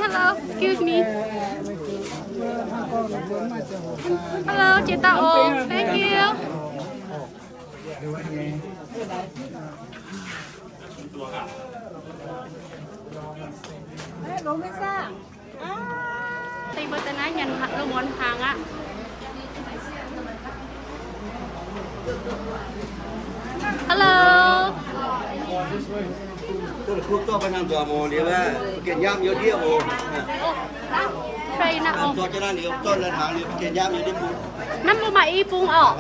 Hello, excuse me. Hello, jiex daaih oc. Thank you. Deix mbuo daaih naaiv nyanc lo muonz hnaangx aqv. Hello. Naaiv mbuo maaih i bung oc.